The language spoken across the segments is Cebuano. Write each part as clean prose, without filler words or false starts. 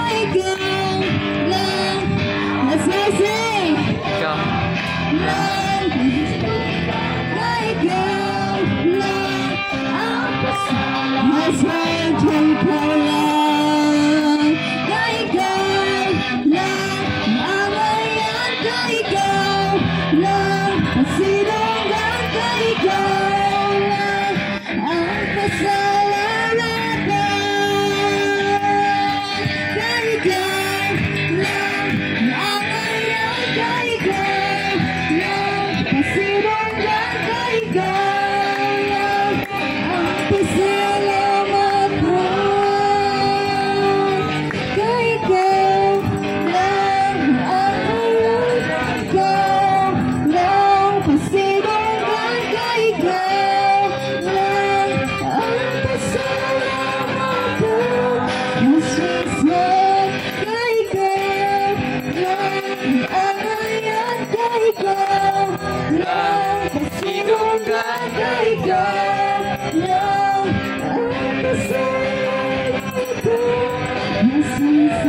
Kay ikaw lang. Let's go sing! Ikaw. Lang. Kay ikaw lang ang Let's sing, kay ikaw lang. Kay ikaw lang ang ngayon. Kay ikaw lang. Pasidunggan kay ikaw lang ang pasalamatan. Kay ikaw lang ang ngayon. Kay ikaw lang. Pasidunggan kay ikaw lang ang pasalamatan. Kay ikaw lang ang ngayon. Ikaw lang pasidunggan kay ikaw lang ang pasalamatan. Yes, Jesus, kay ikaw lang ang ngayon. Kay ikaw lang pasidunggan kay ikaw lang ang pasalamatan. Yes, Jesus,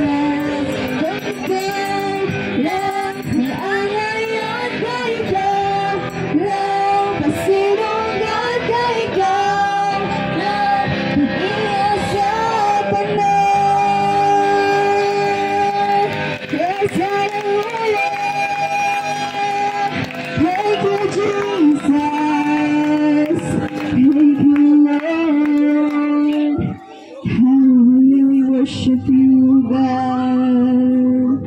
kay ikaw lang ang ngayon. Kay ikaw lang pasidunggan kay ikaw lang iya sa tanan. Yes, hallelujah. Thank you, Jesus. Thank you, Lord. Hallelujah, we worship you, God.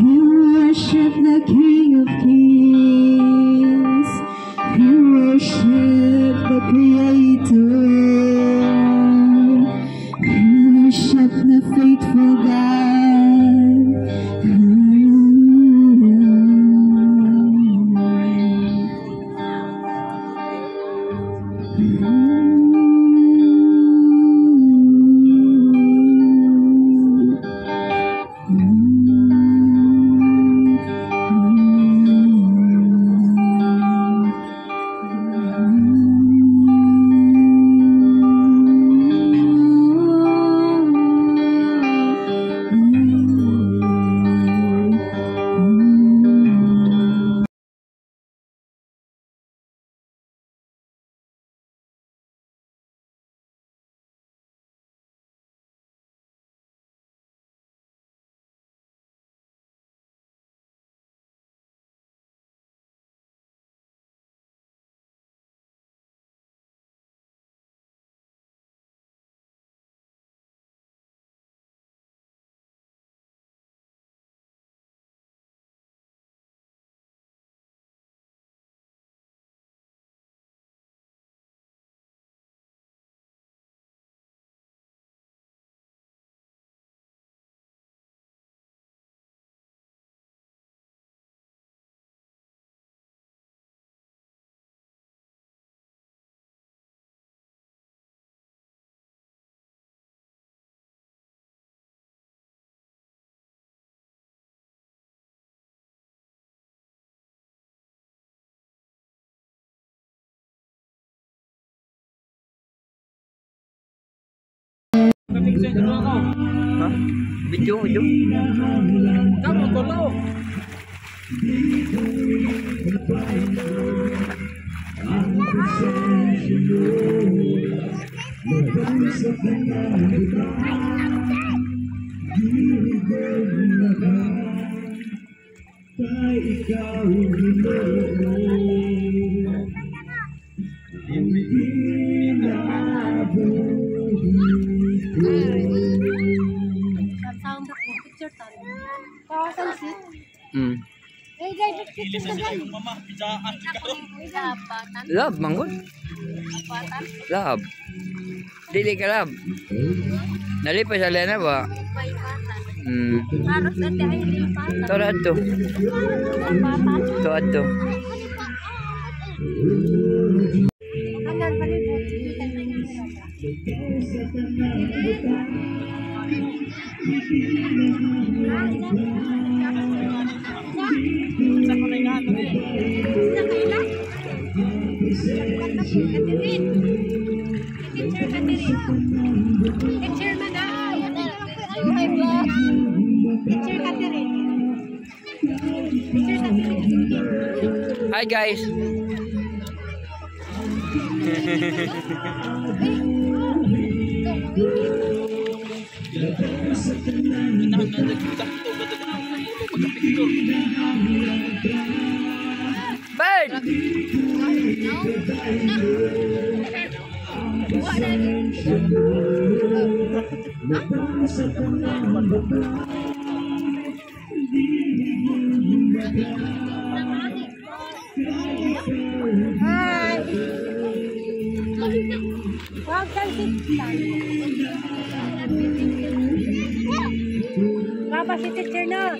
We worship the King of Kings. We worship the Creator. We worship the faithful God. Hallelujah. Ha? Video, video. Kamu tolo. Love, manggod. Love. Dili ka love. Nalipay sa Lena ba? To adto. To adto. Picture ka diri. Picture ka diri. Hi guys. Bird. Hi. Wag kang sit. Papa si teacher na.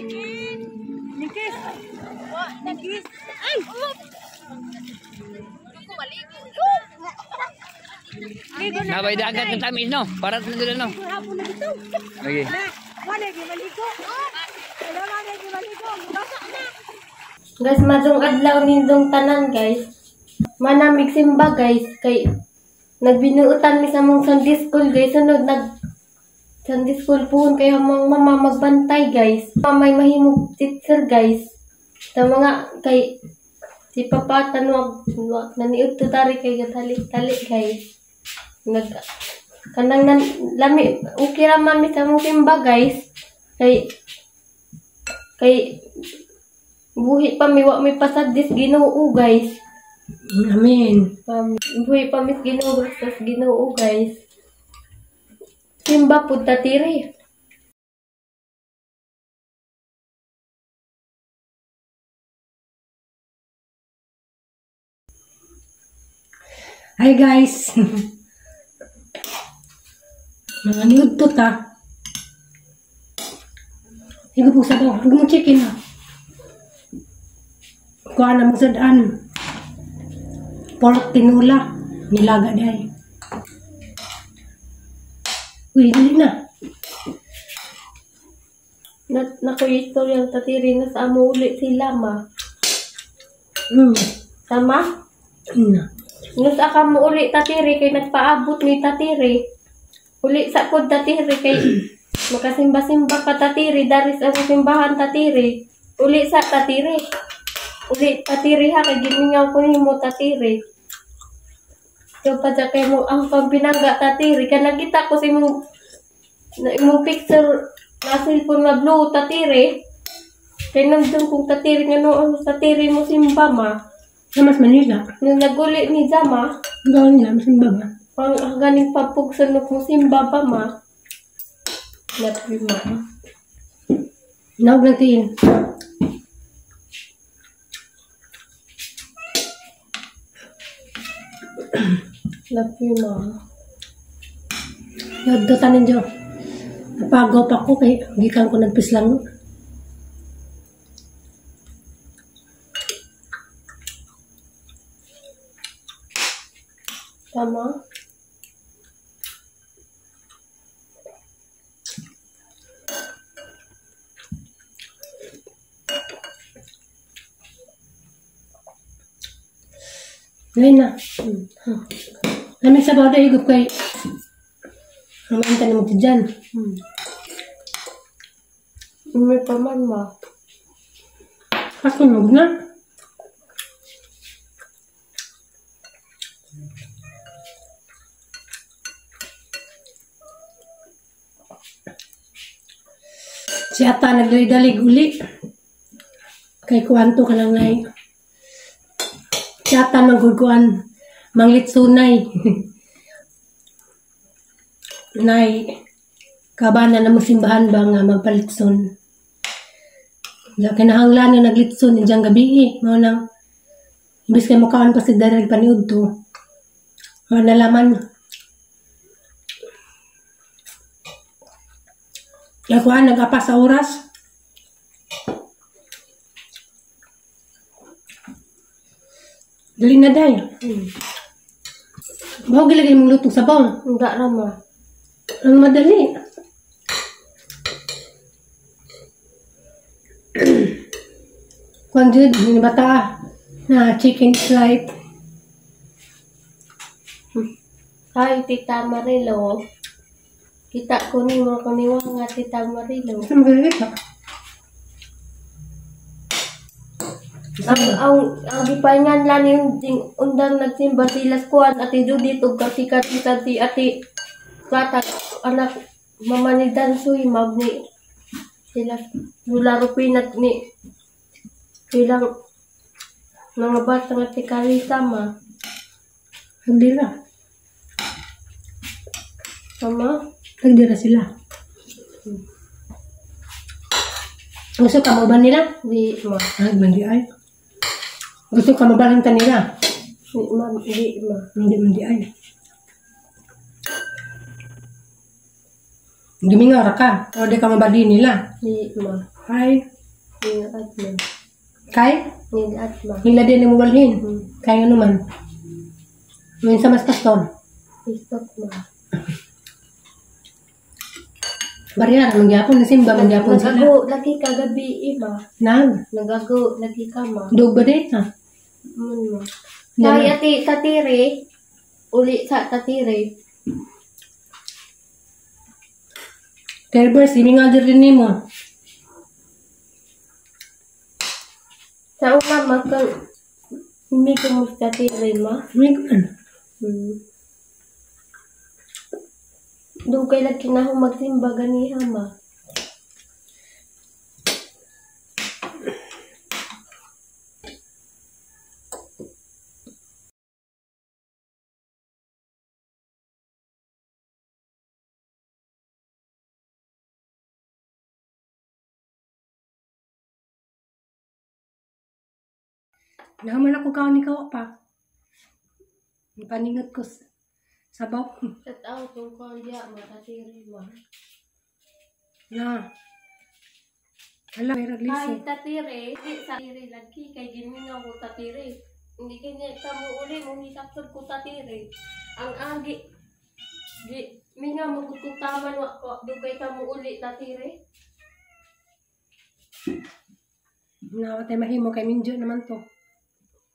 Nikis. Nikis. Ay. Ligo na. Nabay dagat ng tamis no. Para sa dito no. Hapon na dito. Okay. Na, wala di maligo. Wala wala di maligo. Basa na. Guys, madong adlaw nindong tanan guys. Manamig simba guys kay nagbinuutan mi sa mong Sunday school guys. Sunod nag Sunday school puhon kay among mama magbantay guys. Mamay mahimong teacher guys. Sa mga kay si papa tanwag naniud to tari kay gatali-tali guys. Nag kanang nan, lami okay ra man mi sa mong simba guys. Kay kay buhi pa mi wa mi pasadis Ginoo guys. Amen. Buhi pa mi sa Ginoo sa Ginoo guys. Simba pud ta tiri. Hi guys. Mga niud to ta. Higo po sa daw. Higo mo chicken ha. Kuha na mo sadaan. Pork tinula. Nilaga dahi. Uy, dali na. Na nakuistorya ang tatiri na sa amo uli sila ma. Tama? Na. Nasa ka mo uli tatiri kay nagpaabot ni tatiri. Uli sa pod tatiri kay makasimba-simba ka tatiri daris ang simbahan tatiri. Uli sa tatiri. Uli tatiri ha kay gimingaw ko nimo tatiri. So pa sa kay mo ang pampinangga tatiri kay nakita ko sa imong na imong picture na cellphone na blue tatiri. Kay nandun kong tatiri nga noon tatiri mo simba ma. Na mas Manila. Nung naguli ni Jama, Gawin nila mas simba ba? Ang ganing papugsanok mo simba ba ma? Love you ma. Naog ng tiin. Love you ma. Yod tanin jo. Napagaw pa ko kay gikan ko nagpislang. Tama? Ngayon na. Lamig sa bawda higop kay Rumain ka na mo dyan. May paman ma. Kasunog na. Si ata nagdali-dalig uli. Kay kuwanto ka lang nay. Si ata manggugkuan. Manglitsunay. Nay, kabana na mo simbahan ba nga magpalitson. Ya, kinahanglan nga naglitson indyang gabi eh. Mao nang, imbis kay mukaan pa si Derek paniud to. Mao nalaman. Ya, kuan, nag-apa sa oras. Dali na day. Bawo gilagay mong lutong sabaw. Hindi na ma. Ang madali. Kuan jud ni bata na chicken slice. Hi Tita Marilo. Kita ko ni mo kaniwa nga Tita Marilo. Gusto mo kita? Ang gipaingan lang yung undang nagsimba sila kuan Ate Judith ug katikat si Ate Bata anak mama ni Dansoy mag ni sila Lula Rupinat ni silang mga bata nga si Carita ma. Nagdira. Mama? Nagdira sila. Gusto ka mo ba nila? Di ma. Ay, mandi ay. Gusto ka mabalintan nila? Di ma, di ma. Hindi, mandi ay. Gimingaw ra ka. O di ka mabali nila? Di ma. Ay. Ngilat ma. Kay? Ngilat ma. Nila din ang mubalhin. Kaya naman. Ngayon sa mas pastor. Istok ma. Bariyara, mangyapon na simba, mangyapon sila. Nagago, lagi kagabi, ima. Nag? Nagago, lagi ka ma. Dog ba dito? Mun ma. Kaya ati tatire, uli sa tatire. Terbers, imingal din mo. Sa una, magkang, hindi ko mas tatire, ma. Hindi ko man. Dugay lagi na akong magsimba ganiha, ma. Nahuman ako kaon ni kawa pa. Paningot ko sabaw. Shout out kung kaya matatiri ma. Na. Hala, may ragliso. Ay, tatire. Di sa tatire lagi kay gimingaw ko tatire. Hindi kanya sa mo uli mo hisapsod ko tatire. Ang agi gi mingaw mo gud ko taman wa ko dugay ka mo uli tatire. Na tay mahimo kay minjo naman to.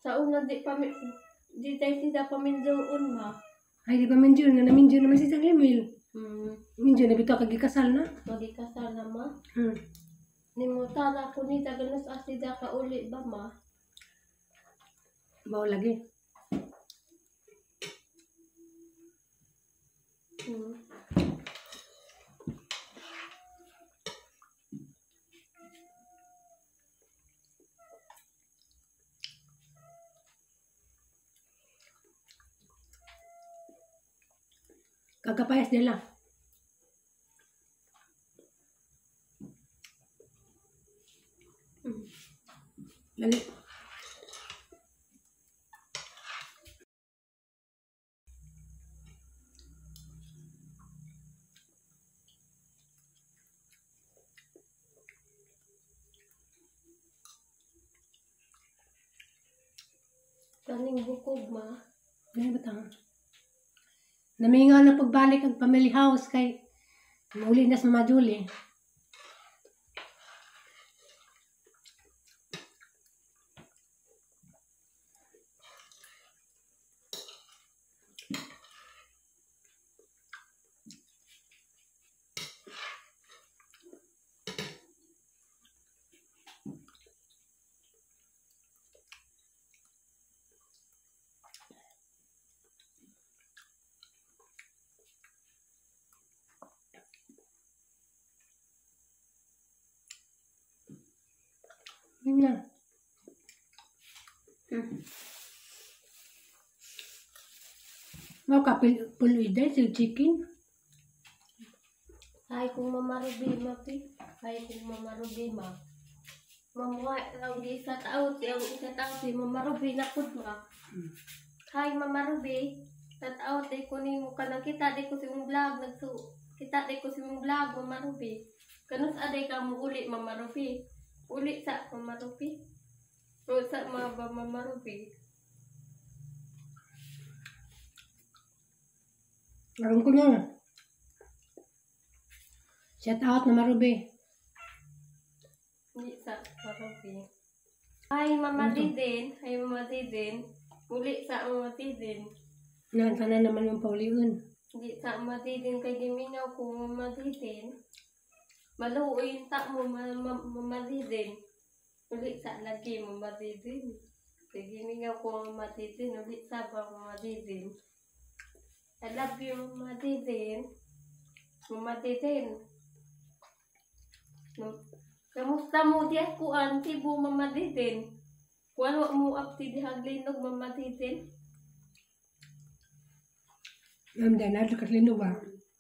Sa una di pa di tay sila paminjoon ma. Ay, di ba minjo na minjo naman si Samuel. Minjo na bitaw kagikasal na. Magikasal na ma. Nimuta na ko ni taganus asida ka uli ba ma? Mao lagi. Kagapayas nila. Dali. Kaning bukog ma. Dali ba tanga? Namingaw na pagbalik ang family house kay muli na sa Mama Julie. Yun na. Mau ka puloy dahil sa chicken? Ay kung Mama Ruby ma pi. Ay kung Mama Ruby ma. Mamuha ang isa tao si ang isa tao si Mama Ruby na pud ma. Hi Mama Ruby. Tataw tay ko nimo ka nakita di ko sa imong vlog nagsu. Kita di ko sa imong vlog Mama Ruby. Kanus aday ka mo uli Mama Ruby. Uli sa Mama Ruby. Uli sa mga ba Mama Ruby. Aron ko na. Shout out Mama Ruby. Uli sa Mama Ruby. Hi Mama Didin. Hi Mama Didin. Uli sa Mama Didin. Naan sana naman yung pauliun. Di sa matidin kay giminaw ko matidin. Maluoy ta mo mamatidin. Uli sa lagi mo matidin. Kay gimingaw ko matidin. Uli sa ba matidin. I love you, matidin. Mamatidin. Kamusta mo diya kuan tibo mamatidin? Kuan wa mo apti dihaglinog mamatidin? Ma'am, dahil nato katlino ba?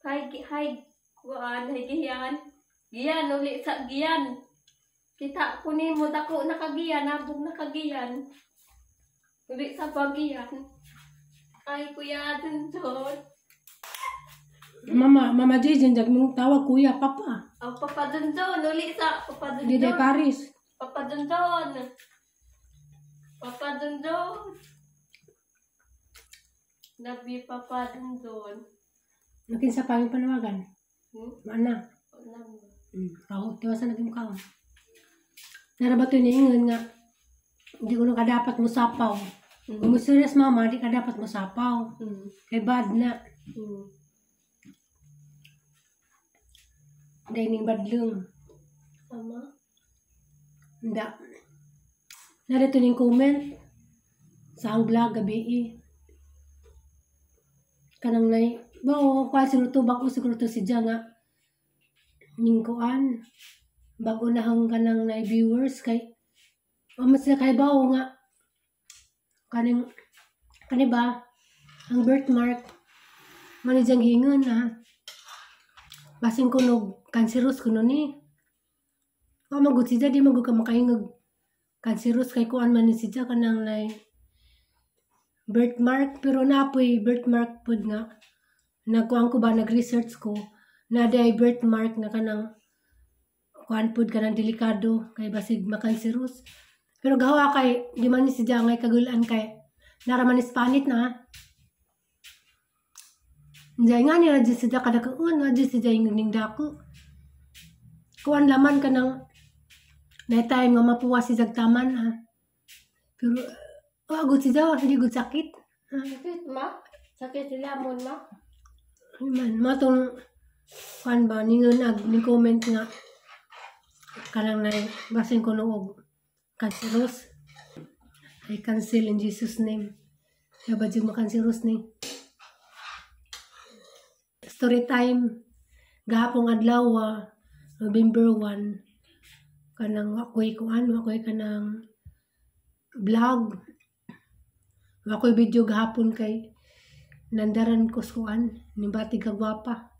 Hi, hi, kuan, hi, giyan. Giyan, uli sa giyan. Kita ko nimo dako nakagiyan, nabog nakagiyan. Uli sa pagiyan. Ay, Kuya Dundon. Mama, Mama Jason, jag mong tawag kuya, papa. Oh, Papa Dundon, uli sa Papa Di day Dundon. Paris. Papa Dundon. Papa Dundon. Love you, Papa Dundon. Nakinsa pa yung panawagan. Maana. Wala mo. Ako, tiwasan naging mukha ko. Nara ba ito niingon nga, hindi ko na kadapat mo sapaw. Kung mo serious mama, di ka dapat mo sapaw. Kay bad na. Dahil ning badlong. Tama. Hindi. Narito ning comment sa ang vlog gabi eh. Kanang nay, bao, kuan siguro to, bago siguro to si Dia nga ning kuan, bago na hang kanang nay viewers kay mas sila kay bao nga kaning kani ba ang birthmark man ni diyang hingon ha basin kuno cancerous kuno ni. Wa magud si Dia, di magud ka makaingog cancerous kay kuan man ni si Dia kanang nay birthmark, pero naapoy birthmark pud nga nagkuan ko ba, nag-research ko na day birthmark nga kanang kuan pud kanang delikado kay basig makanserous, pero gawa kay di man ni si Dia ngay kagulan kay nara man is panit na. Diyan nga niya dyan si Dia kadakaon nga dyan si Dia yung ning dako kuan laman kanang na time nga mapuwa si Jagtaman ha, pero oh, agad si Dia hindi gud sakit ha. Sakit ma? Sakit lamon ma? Ano man matong kuan ba ningon ag ni comment nga kanang nay basin ko og cancerous. I cancel in Jesus name. Kaya ba jud makanserous ni. Story time gahapong adlaw ah, November 1, kanang ako'y kuan, ako'y kanang vlog, ako'y video gahapon kay nandaran ko sa kuan nimbati kagwapa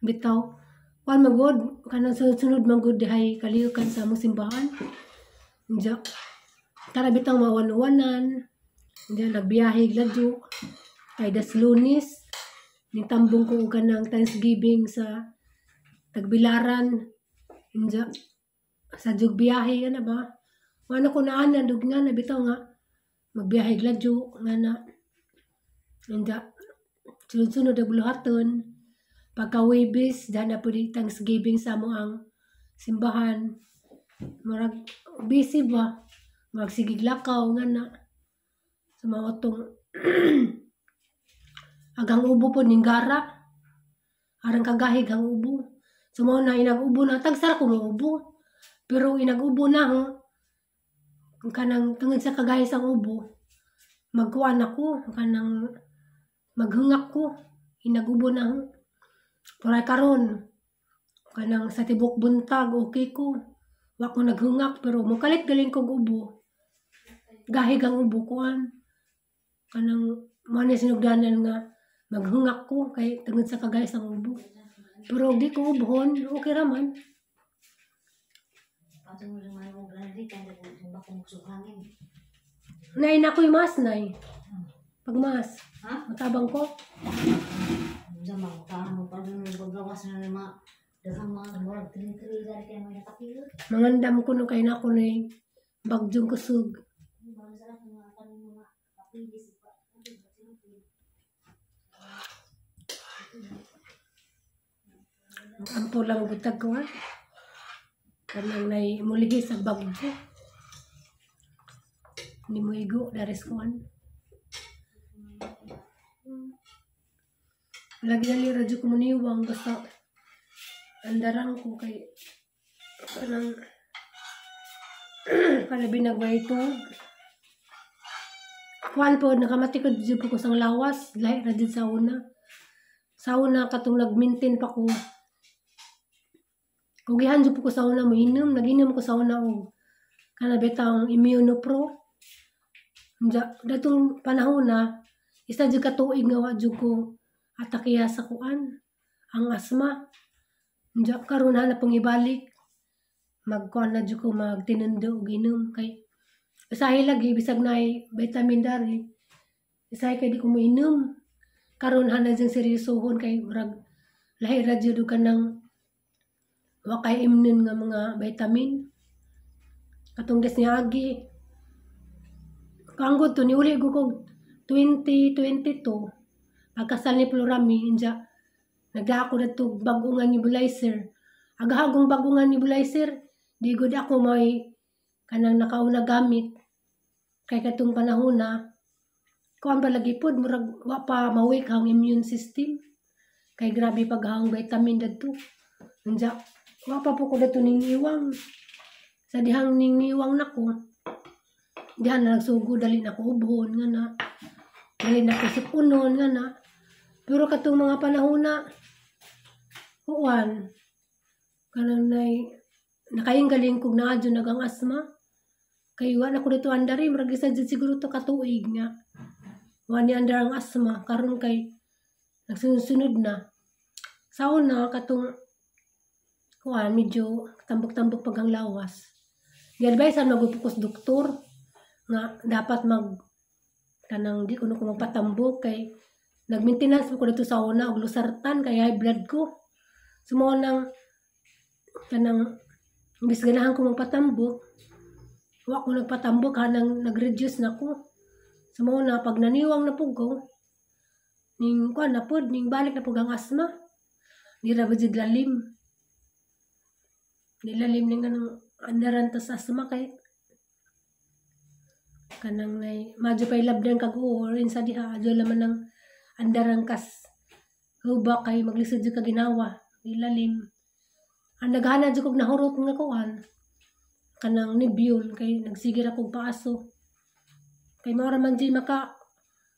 bitaw kuan magod kanang sunod-sunod magod dihay kalihukan sa among simbahan. Diya tara bitaw mawan-wanan diya nagbiyahe ladyo kay das Lunes ning tambong ko og kanang Thanksgiving sa Tagbilaran. Diya sa jug biyahe ana ba wala ko naanan dug nga na bitaw nga magbiyahe ladyo nga na. Diya sunod-sunod ang buluhaton pagka Webes diyan na pud Thanksgiving sa amo ang simbahan. Murag busy ba, murag sige lakaw nga na sa mga atong agang ubo po ning gara arang kagahig ang ubo. So mao na inag ubo na tagsara ko mo ubo, pero inag ubo na ho kanang tungod sa kagahig sa ubo magkuan ako kanang maghungak ko inag ubo na ho. Pero ay karon kanang sa tibok buntag okay ko, wa ko naghungak, pero mokalit galing kog ubo, gahig ang ubo kuan kanang mao ni sinugdanan nga maghungak ko kay tungod sa kagay sa ubo, pero di ko ubohon, okay ra man. Nay na ko'y mas nay pag mas matabang ko. Mangandam ko no kay nako nay bagyong kusog. Ampo lang butag ko ha. Kanang nay mulihi sa bagyo. Ni mo igo daris kuan. Lagi dali ra jud ko muniwang basta andaran ko kay kanang kalabi nagwaytog. Kuan po nakamatikod jud ko sang lawas, lahi ra jud sa una. Sa una katong nag-maintain pa ko. Kugihan jud po ko sa una moinom, nag-inom ko sa una og kana bitang Immunopro. Datong panahon na isa jud ka tuig nga wa jud ko atakiya sa kuan ang asma. Unja karon na pong ibalik magkuan na jud ko magtinundo og inom kay usahay lagi bisag naay vitamin dari usahay kay di ko moinom. Karon hana jud seryosohon kay murag lahi ra jud og kanang wa kay immune nga mga vitamin. Katong des niagi kaanggod to niuli ko kog 2022 pagkasal ni Florami inja nagdako dadto bag-o nga nebulizer. Agahagong bag-o nga nebulizer di gud ako may kanang nakauna gamit kay katong panahon na kuan pa lagi pod murag wa pa ma-weak ang immune system kay grabe paghahong vitamin dadto. Unja wa pa po ko dadto ning iwang sa dihang ning niwang nako dihan na nagsugo dali na ko ubhon nga na dali na ko sipunon nga na. Pero katong mga panahon na kuan kanang nay nakainggaling kog naa jud nagang asma kay wa na ko dito andari murag isa jud siguro to katuig nga wa ni andar ang asma karon kay nagsunod-sunod na. Sa una katong kuan medyo tambok-tambok pag ang lawas. Gi-advise magpukos doktor nga dapat mag kanang di kuno ko magpatambok kay nag-maintenance ko dito sa una og losartan kay high blood ko. So mao nang kanang imbis ganahan ko magpatambok wa ko nagpatambok hanang nag-reduce na ko. So mao na pag naniwang na pug ko ning kuan na pud ning balik na pug ang asma. Di ra ba jud lalim. Di lalim ning kanang andaran ta sa asma kay kanang nay madyo pa ilabdan kag or insa diha adyo laman ng andarang kas huba kay maglisod jud ka ginawa ilalim. Ang naghana jud kog nahurot nga kuan kanang nebule kay nagsige ra kog paaso kay mao ra man jud maka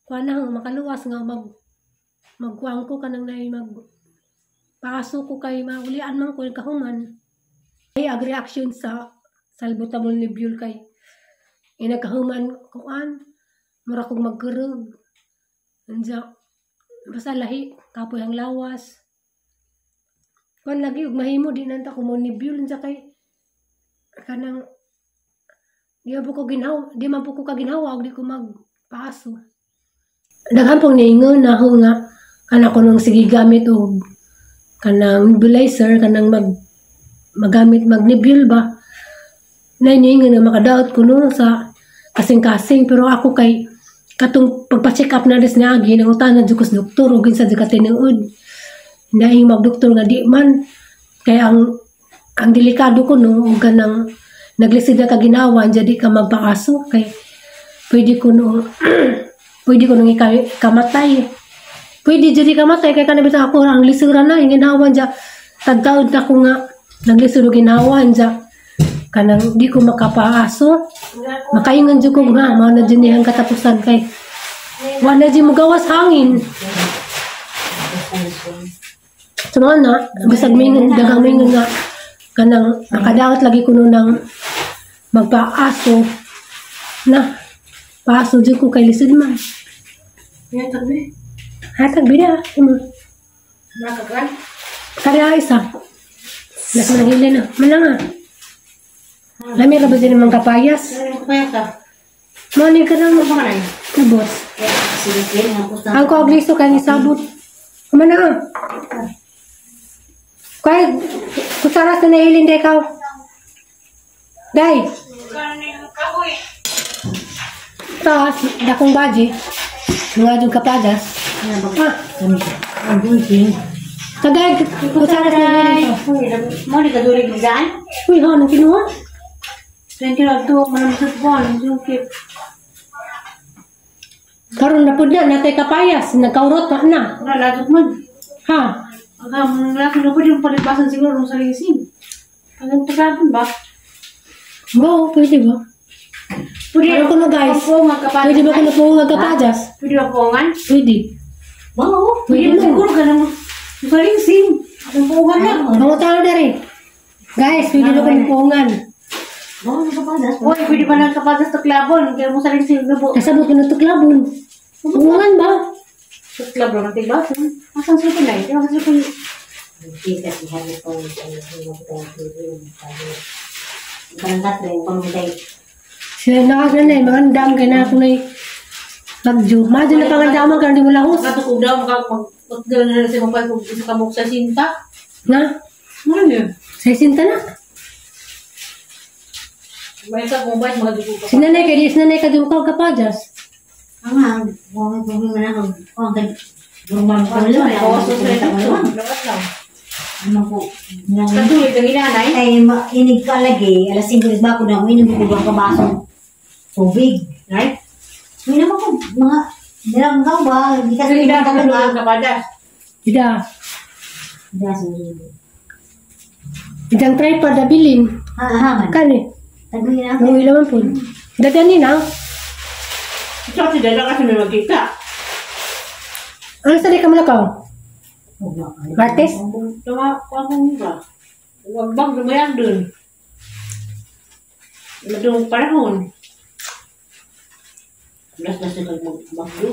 kuan na makaluwas nga mag magkuan ko kanang nay mag paaso ko kay maulian man ko kahuman. Ay ag reaction sa salbutamol nebule kay inagkahuman kuan mura kog magkurog. Unja basta lahi kapoy ang lawas. Kuan lagi og mahimo di nanta ko mo nebule unja kay kanang di man po ko ginhawa, di man po ko kaginhawa og di ko magpaaso. Daghan pong niingon na ho nga kana ko nung sige gamit og kanang nebulizer kanang mag magamit mag nebule ba. Nay niingon nga makadaot ko no sa kasing-kasing pero ako kay katong pagpa-check up na des niagi nangutan na jud ko sa doktor og kinsa jud ka tinuod. Naing magdoktor nga di man kay ang delikado ko no og kanang naglisod na ka ginawa jadi ka magpaaso kay pwede ko no pwede ko nang ikamatay. Pwede jud ikamatay kay kanang bitaw ako ang lisura na ginawa ja tagtaod na ko nga naglisod og ginawa ja kanang di ko makapaaso. Makaingon jud ko nga mao na jud niyang katapusan kay wa na jud mogawas hangin. So mao na bisag mingon daghang mingon nga kanang makadaot lagi kuno nang magpaaso na paaso jud ko kay lisod man. Hatag bi. Hatag bi na imo. Nakagran. Kaya isa. Nasa nangilin na. Malanga. Lami ra ba din naman kapayas? Kaya ka. Mani ka na mo. Kabot. Ang ko agliso kay nisabot. Kumana ah. Kay kusaras na nahilin day kaw. Day. Taas dakong baji. Mga jud kapagas. Ah. Tagay kusaras na nahilin ko. Mo ni kaduri gudaan. Uy, ha, nang kinuha? Karon na pud na natay kapayas, nagkaurot na na. Wala lagot man. Ha? Ang laki na pwede yung palipasan siguro ng sarisin. Pagkakapon ba? Wow, pwede ba? Pwede Ano ko no, guys? Pagpungan ka pa. Pwede ba ko na po nga kapajas? Pwede ba pungan? Pwede. Wow, Pwede pwede ba na. siguro ka ng sarisin? Ang pungan na. Ang tao na rin. Guys, pwede na ko ng puungan. Uy, pwede ba lang kapagas sa klabon? Kaya mo sarisin na po. Kasabot ko na tuklabon. Puungan ba? Sa klabon ang tigbasan. Asan sila ko na eh? Asan sila ko Siya nakagana eh, mga andam kay na ako na eh. Lagjo. Madyo na pangandaman ka, hindi mo lahos. Kato kung daw, magdala na siya magpay kung isa ka sa sinta. Na? Ano yun? Sa isinta na. May ka kung bayad, mga dugo ka. Si nanay kay di si nanay ka di mo kapajas. Katulad ng inanay. Ay, inig ka lagi, alas 5 ba ako na, uminom ko ba kabasong tubig. Right? Uminom ako, mga, nilanggaw ba? Hindi kasi Kasi hindi ka ka tulad kapadas. Ida. Hindi, Idang tripod na bilin. Ha, ha, man. Kani. Taguhin na. Ang ilaman po. Dagani na. Ito kasi dala kasi may magkita. Ano sa di ka malakaw? Martes? Tama, kung ba? Huwag bang lumayan dun. Madung panahon. Las na sila magbagyo.